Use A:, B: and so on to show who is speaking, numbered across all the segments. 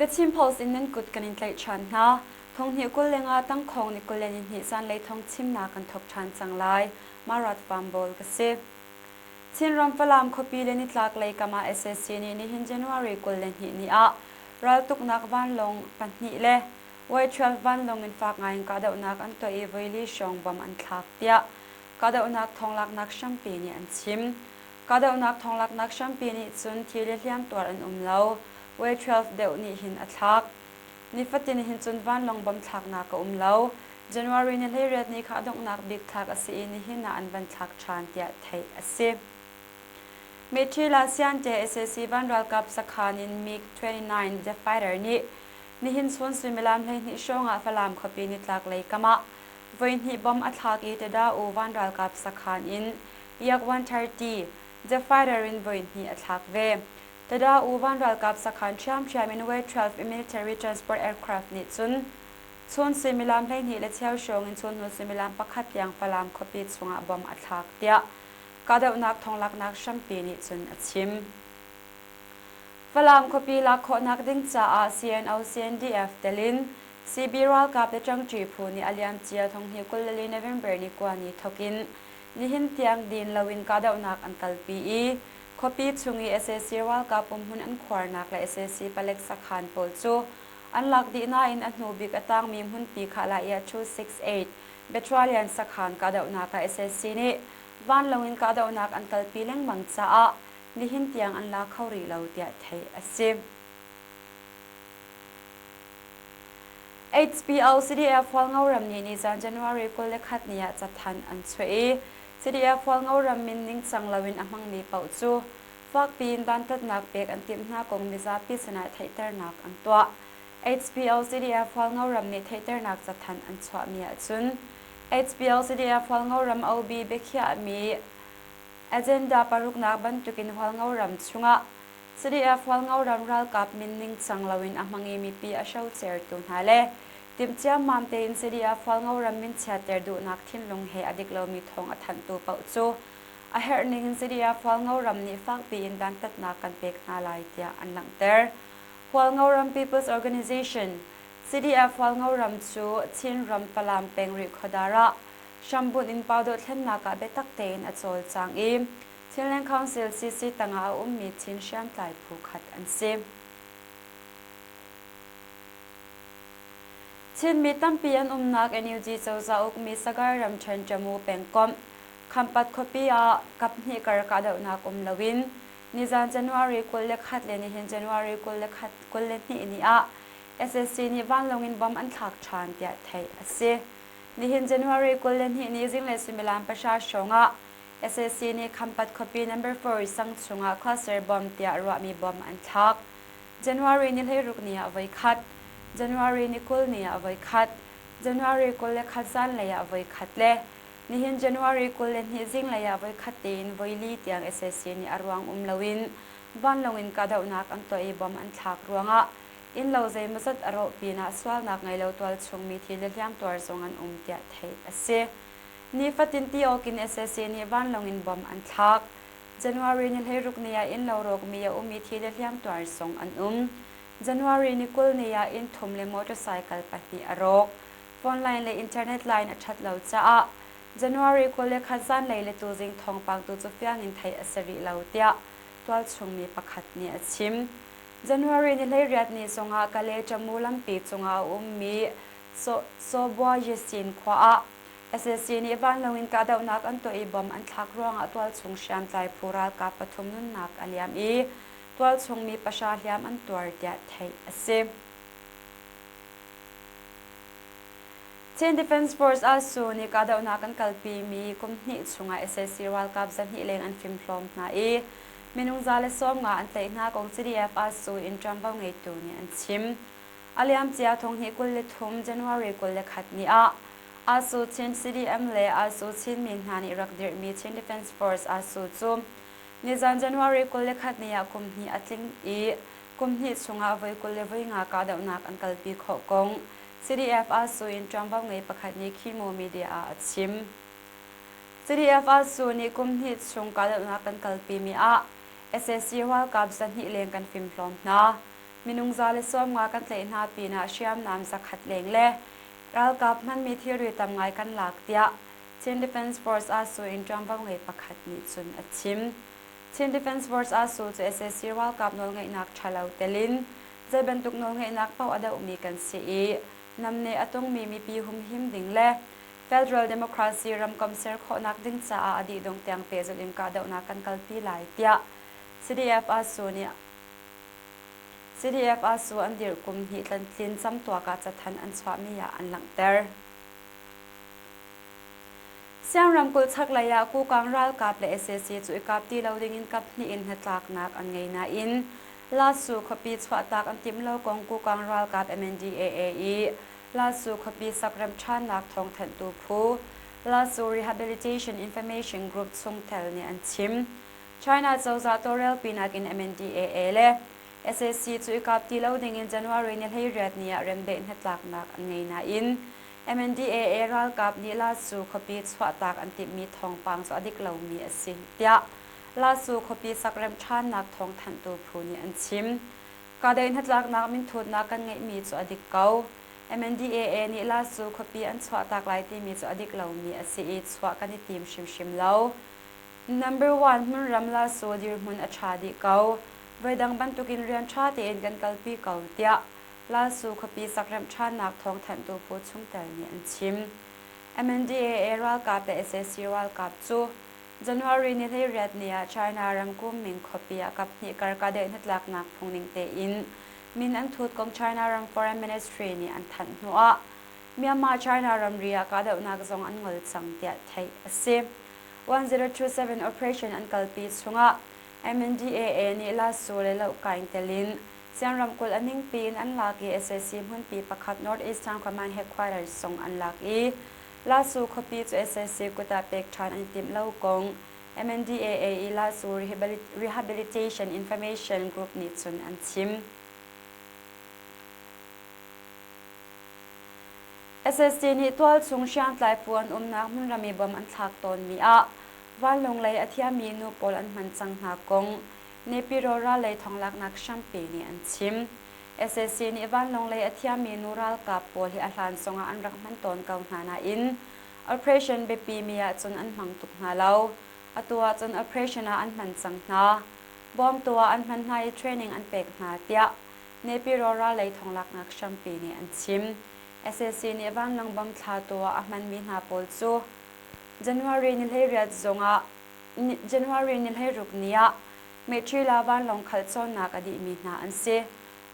A: The Chin Post in nan kut kan in tlaih ṭhan hna. Thonghnih 25 tangkhawng ni 22 zanlei thong chimnak kan thawk ṭhan cang lai. Marat Farm Bawl ka si. Chinram Falam khuapi le nitlak lei kam ah sac nih nihin January 22 ni ah raltuknak vanlawng pahnih le Y-12 vanlawng in fak ngai in kahdohnak an tuah i voili hrawng bom an thlak tiah kahdohnak thawnglaknak hrampi nih an chim. Kahdohnak thawnglaknak hrampi nih cun thi le hliamtuar an um lo. Y-12 deuh nih hin a thlak. Nifatin hin cun vanlawng bom thlaknak a um lo. January ni 18 ni kha a donghnak bik thlak a si i nihin ah an van thlak ṭhan tiah theih a si. Methila Siante sac van ralkap sakhan in MiG-29 jet fighter nih nihin chun suimilam 12 hrawng ah Falam khuapi nitlak lei kam ah voihnih bom a thlak i Tada-U van ralkap sakhan in Yak-130 jet fighter in voihnih a thlak ve. Tada-U van ralkap sakhan ṭhiamṭhiam in Y-12 military transport aircraft nih cun chun suimilam 12 le cheu hrawng in chun hnu suimilam pakhat tiang Falam khuapi chungah bom a thlak tiah kahdohnak thonglaknak hrampi nih cun a chim. Falam khuapi lak khawhnak ding caah CNO CNDF telin CB ralkap le ṭangṭi phu nih a liamcia thonghnih 24 November ni kua ni thokin nihin tiang din loin kahdohnak an kalpi i khuapi chung i sac ralkap umhmun an khuarnak le sac palek sakhan pawl cu an lak dih nain a hnu bik a tangmi hmunpi Khahlah 268 Battalion sakhan kahdohnak ah sac nih vanlawng in kahdohnak an kalpi lengmang caah nihin tiang an la kho rih lo tiah theih a si. HPO CDF Hualngoram nih nizan January 21 ni ah cathanh an chuah i CDF Hualngoram min ningcang loin a hmangmi paoh cu fakpi in dantatnak pek an timh hna kong mizapi sinah theihternak an tuah. HPO CDF Hualngoram nih theihternak cathanh an chuahmi ahcun HPO CDF Hualngoram OB biakhiahmi agenda paruknak bantukin Hualngoram chungah CDF Hualngoram ralkap min ningcang loin a hmang i mipi a hrocertu hna le timh ciammam tein CDF Hualngoram min chiatter duhnak thinlung he a dik lomi thawng a thanhtu paoh cu a herh ning in CDF Hualngoram nih fakpi in dantatnak kan pek hna lai tiah an langhter. Hualngoram People's Organization CDF Hualngoram cu Chinram Falam peng Rihkhawdar ah hrambunh in Pau dothlennak ah biatak tein a cawlcang i Chinland Council CC tangah a ummi Chin hriamtlai phu khat an si. Chinmi tampi an umnak NUG cozah ukmi Sagaing ramṭhen Tamu pengkomh Khampat khuapi ah kaphnih kar kahdohnak um loin nizan January 21 le nihin January 21 ni ah sac nih vanlawng in bomb an thlak ṭhan tiah theih a si. Nihin January 22 ni zinglei suimilam pahra hrawng ah sac nih Khampat khuapi number 4 sang chungah cluster bomb tiah ruahmi bomb an thlak. January ni 16 ni ah voikhat, January ni 20 ni ah voikhat, January 21 zanlei ah voikhat le nihin January 22 zinglei ah voikhat tein voili tiang sac nih a ruang um loin vanlawng in kahdohnak an tuah i bomb an thlak ruangah innlo zeimawzat a rawh pinah sualnak ngei lo tualchung mi thi le hliamtuar zong an um tiah theih a si. Nifatin ti awk in sac nih vanlawng in bomb an thlak. January ni 16 ni ah innlo rawkmi a um i thi le hliamtuar zong an um. January ni 20 ni ah inn thum le motorcycle pahnih a rawk. Phone line le internet line a ṭhat lo caah January 21 zanlei le tuzing thawngpang tu cu fiang in theih a si rih lo tiah tualchung mi pakhat nih a chim. January ni 18 ni zongah Kale Tamu lampi cungah a ummi Sawbua Yesin khua ah sac nih vanlawng in kahdohnak an tuah i bomb an thlak ruangah tualchung hriamtlai phu ralkap pathum nunnak a liam i tualchung mi pahra hliam an tuar tiah theih a si. Chin Defence Force ASU nih kahdohnak an kalpimi kum hnih chungah sac ralkap zahnih leng an fimhlawm hna i minung 150 an tlaih hna kong CDF ASU in ṭuanvo ngeitu nih an chim. A liamcia thonghnih 23 January 21 ni ah ASU Chin CDM le ASU Chinmi hna nih rak dirhmi Chin Defence Force ASU cu nizan January 21 ni ah kum hnih a tling i kum hnih chungah voi 25 kahdohnak an kalpi khawh kong CDF ASU in ṭuanvo ngei pakhat nih Khimo media ah a chim. CDF ASU nih kum hnih chung kahdohnak kan kalpimi ah sac ralkap zahnih leng kan fimhlawm hna. Minung 150 kan tlaih hna pinah hriamnam 100 leng le ralkap hmanmi thilri tam ngai kan lak tiah Chin Defense Force ASU in ṭuanvo ngei pakhat nih cun a chim. Chin Defense Force ASU cu sac ralkap nawlngeihnak ṭhalo tel in zei bantuk nawlngeihnak paoh a dohmi kan si i namneh a tungmi mipi humhim ding le Federal Democracy ramkomh ser khawhnak ding caah a dihdongh tiang pehzulh in kahdohnak kan kalpi lai tiah CDF ASU nih CDF ASU an dirh kum hnih tlin camtuak ah cathanh an chuahmi ah an langhter. Siang ramkulh chaklei ah Kukang ralkap le sac cu i kap ti lo dingin kaphnih in hnatlaknak an ngei nain Lasu khuapi chuahtak an timh lo kong Kukang ralkap MNDAA i Lasu khuapi sakrem ṭhannak thawngthanhtu phu Lasu Rehabilitation Information Group chungtel nih an chim. China cozah tawlrelpinak in MNDAA le sac cu i kap ti lo dingin January ni 18 ni ah remdaih hnatlaknak an ngei nain MNDAA ralkap nih Lasu khuapi chuahtak an timhmi thawngpang cu a dik lomi a si tiah Lasu khuapi sakremh ṭhannak thawngthanhtu phu nih an chim. Kahdaih hnatlaknak minthutnak kan ngeihmi cu a dik ko. MNDAA nih Lasu khuapi an chuahtak lai timi cu a dik lomi a si i chuah kan i tim hrimhrim lo. Number one hmunram Lasu dirhmun a ṭha dih ko. Voidang bantukin rian ṭha tein kan kalpi ko tiah Lasu khuapi sakremh ṭhannak thawngthanhtu phu chungtel nih an chim. MNDAA ralkap le sac ralkap cu January ni 18 ni ah China ram Kunming khuapi ah kaphnih kar kahdaih hnatlaknak phungning tein min an thut kong China ram Foreign Ministry nih an thanh hnuah Myanmar China ramri ah kahdohnak zong an ngol cang tiah theih a si. 1027 operation an kalpi chungah MNDAA nih Lasu le Lohkaing telin Siang ramkulh a ningpi in an lak i sac hmunpi pakhat North Eastern Command Headquarters zong an lak i Lasu khuapi cu sac kut ah pek ṭhan an i timh lo kong MNDAA i Lasu Rehabilitation Information Group nih cun an chim. SSC nih tualchung hriamtlai phu an umnak hmunram i bom an thlak tawnmi ah vanlawng lei a thiammi nu pawl an hman cang hna kong Naypyidaw ral lei thonglaknak hrampi nih an chim. Sac nih vanlawng lei a thiammi nu ralkap pawl hi a hlan zongah an rak hman tawn ko hna nain operation biapi mi ahcun an hmang tuk hna lo. Atu ahcun operation ah an hman cang hna. Bawmtu ah an hman hna i training an pek hna tiah Naypyidaw ral lei thonglaknak hrampi nih an chim. Sac nih vanlawng bom thlatu ah a hmanmi hna pawl cu January ni 18 zongah January ni 16 ni ah Meiṭhila vanlawng khalh cawnnak a dihmi hna an si.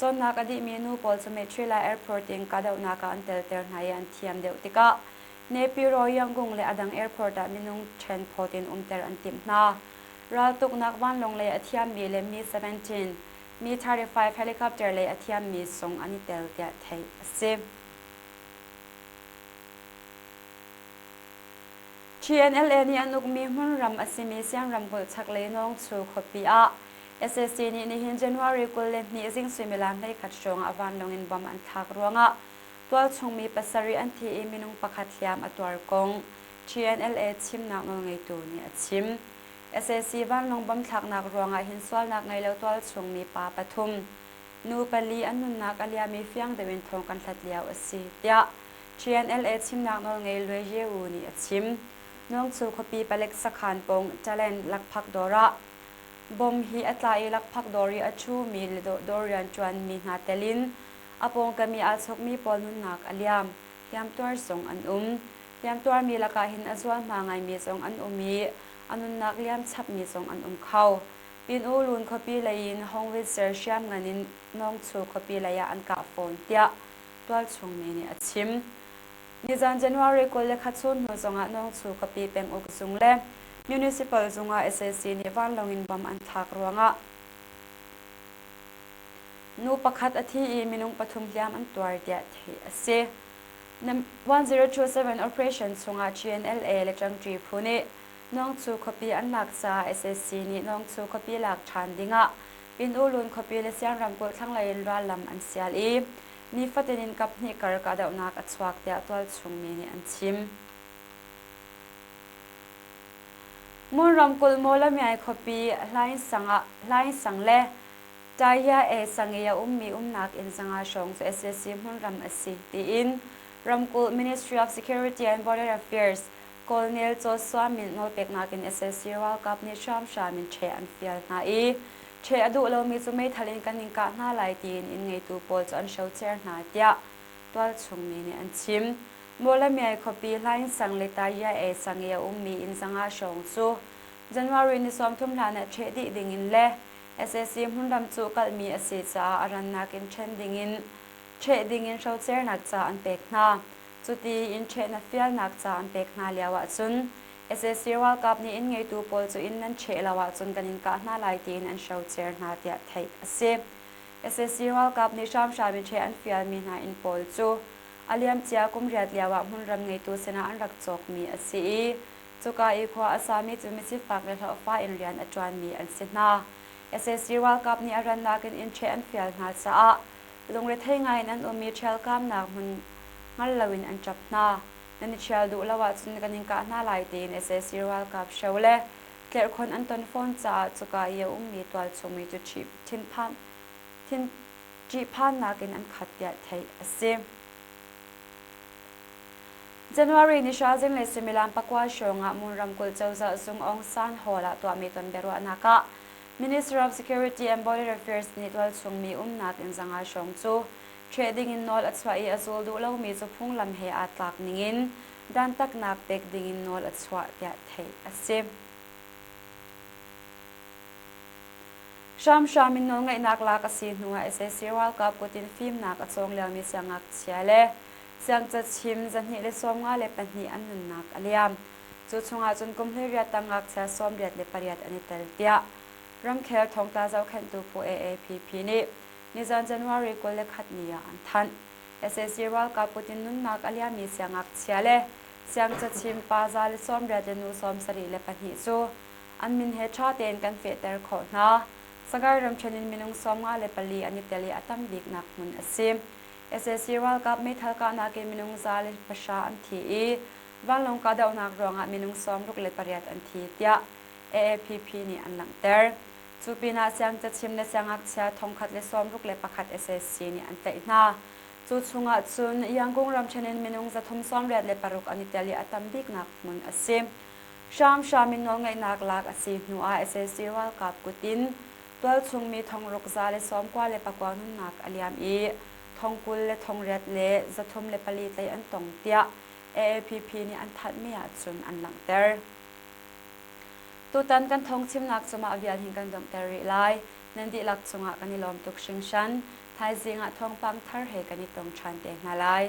A: Cawnnak a dihmi nu pawl cu Meiṭhila airport in kahdohnak ah an telter hna i an thiam deuh tikah Naypyidaw, Yangon le a dang airport ah minung ṭhen phawt in umter an timh hna. Raltuknak vanlawng lei a thiammi le Mi-17, Mi-35 helicopter lei a thiammi zong an i tel tiah theih a si. TNLA nih an ukmi hmunram a simi Siang ramkulh chaklei Nawngchu khuapi ah sac nih nihin January 22 zing suimilam 11 hrawng ah vanlawng in bomb an thlak ruangah tualchung mi pasarih an thi i minung pakhat hliam a tuar kong TNLA chimnak nawlngeitu nih a chim. Sac vanlawng bomb thlaknak ruangah hin sualnak ngei lo tualchung mi pa pathum, nu pali an nunnak a liam i fiang deuh in thawng kan hlat lio a si, tiah TNLA chimnak nawlngei Lue Ye-u nih a chim. Nawngchu khuapi palek sakhan pawng Talent lakphak dawr ah bom hi a tla i lakphak dawr i a ṭhumi le dawr rianṭuanmi hna tel in a pawngkam i aa chawkmi pawl nunnak a liam. Hliamtuar zong an um. Hliamtuarmi lakah hin a zualhma ngaimi zong an um i a nunnak liam chapmi zong an um kho. Pin U Lun khuapi lei in Hongwitzer hriamngan in Nawngchu khuapi lei ah an kah fawn tiah tualchung mi nih a chim. Nizan January 21 chun hnu zongah Nawngchu khuapi penguk zung le municipal zung ah sac nih vanlawng in bom an thlak ruangah nu pakhat a thi i minung pathum hliam an tuar tiah theih a si. 1027 operation chungah GNLA le ṭangṭi phu nih Nawngchu khuapi an lak caah sac nih Nawngchu khuapi lak ṭhan dingah Pin U Lun khuapi le Siang ramkulh thlanglei in rallam an sial i nifatin in kaphnih kar kahdohnak a chuak tiah tualchung mi nih an chim. Ngun ramkulh Mawlamyai khuapi Hlaing sang le. Taya e sang i a ummi umnak inn 500 hrawng cu sac hmunram a si, tiin ramkulh Ministry of Security and Border Affairs Colonel Chaw Sua Myint nawlpeknak in sac ralkap nih hramhram in ṭheh an fial hna i ṭheh a duh lomi cu meithal in kan in kah hna lai tiin inn ngeitu pawl cu an hrocer hna tiah tualchung mi nih an chim. Mawlamyai khuapi Hlaing sang le Taya e sang i a ummi inn 500 hrawng cu January ni 30 hlan ah ṭheh dih ding in le sac hmunram cu kalhmi a si caah a rannak in ṭhen ding in ṭheh ding in hrocernak ca an pek hna. Cuti in ṭhehnak fialnak ca an pek hna lio ahcun sac ralkap nih inn ngeitu pawl cu inn nan ṭheh lo ahcun kan in kah hna lai tiin an hrocer hna tiah theih a si. Sac ralkap nih hramhram in ṭheh an fialmi hna inn pawl cu a liamcia kum riat lio ah hmunram ngeitu sinah an rak cawkmi a si i cuka i khua a sami cu misifak le hlawhfa in rian a ṭuanmi an si hna. Sac ralkap nih a rannak in inn ṭheh an fial hna caah Lungrethei ngaiin an um i ṭhialkamnak hmun hngal loin an ṭap hna. Nan i ṭhial duh lo ahcun kan in kah hna lai tiin sac ralkap hro le tlerhkhonh an ton fawn caah cuka i a ummi tualchungmi cu thinphan thin ṭihphannak in an khat tiah theih a si. January ni hra zinglei suimilam 9 hrawng ah Mon ramkulh cozah zung Aung San Hall ah tuahmi tonbiaruahnak ah Minister of Security and Border Affairs nih tualchungmi umnak inn 500 hrawng cu ṭheh dingin nawl a chuah i a zul duh lomi cu phunglam he aa tlak ningin dantatnak pek dingin nawl a chuah tiah theih a si. Hramhram in nawlngeihnak lak a si hnuah sac ralkap kut in fimnak a cawng liomi siangngakchia le siangcachim 254 an nunnak a liam. Cu chungah cun kum 18 tang ngakchia 88 an i tel tiah ramkhel thongtla zohkhenhtu phu AAPP nih nizan January 21 ni ah an thanh. Sac ralkap kut in nunnak a liammi siangngakchia le siangcachim pa 180 le nu 74 cu an min he ṭha tein kan fehter khawh hna. Sagaing ramṭhen in minung 54 an i tel i a tam biknak hmun a si. Sac ralkap meithal kahnak in minung 110 an thi i vanlawng kahdohnak ruangah minung 68 an thi tiah AAPP nih an langhter. Cu pinah siangcachim le siangngakchia 1061 sac nih an tlaih hna. Cu chungah cun Yangon ramṭhen in minung 386 an i tel i a tam biknak hmun a si. Hramhram in nawlngeihnak lak a si hnuah sac ralkap kut in tualchungmi thongruk 199 nunnak a liam i thong 20 le thong riat le 304 tlaih an tong tiah AAPP nih an thanhmi ahcun an langhter. Tutan kan thawngchimnak cu mah vial hin kan donghter rih lai. Nan dihlak cungah kan i lawm tuk hringhran. Thaizing ah thawngpang thar he kan i tong ṭhan te hna lai.